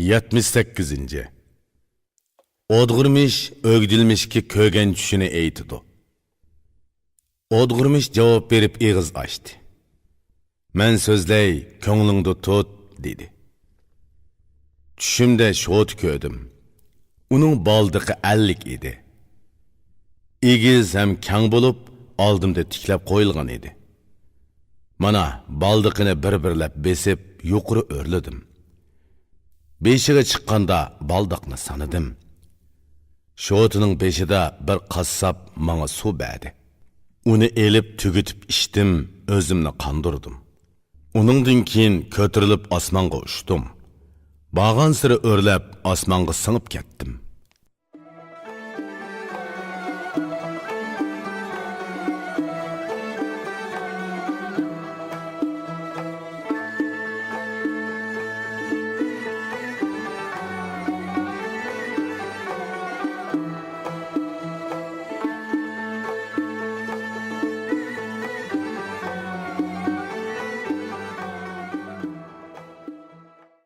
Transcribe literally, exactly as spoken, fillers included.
يەتمىش سەككىزىنچى. ئودغۇرمىش ئۆگدىلمىشكە كۆرگەن چۈشىنى ئېيتىدۇ. ئودغۇرمىش جاۋاب بېرىپ ئېغىز ئاچتى. مەن سۆزلەي، كۆڭلۈڭدە تۇت، دېدى. چۈشۈمدە شوتا كۆردۈم. ئۇنىڭ بالدىقى ئەللىك ئىدى. ئېگىز ھەم كەڭ بولۇپ، ئالدىمدا تىكلەپ قويۇلغان ئىدى. مانا، بالدىقىنى بىر-بىرلەپ بېسىپ، يۇقىرى ئۆرلىدىم. بېشىغا چىققاندا بالداقنى سانىدىم. شوتىنىڭ بېشىدا بىر قاسساپ ماڭا سۇ بەردى. ئۇنى ئېلىپ تۈگىتىپ ئىچتىم، ئۆزۈمنى قاندۇردۇم. ئۇنىڭدىن كېيىن كۆتۈرۈلۈپ ئاسمانغا ئۇچتۇم. بارغانسېرى ئۆرلەپ ئاسمانغا سىڭىپ كەتتىم.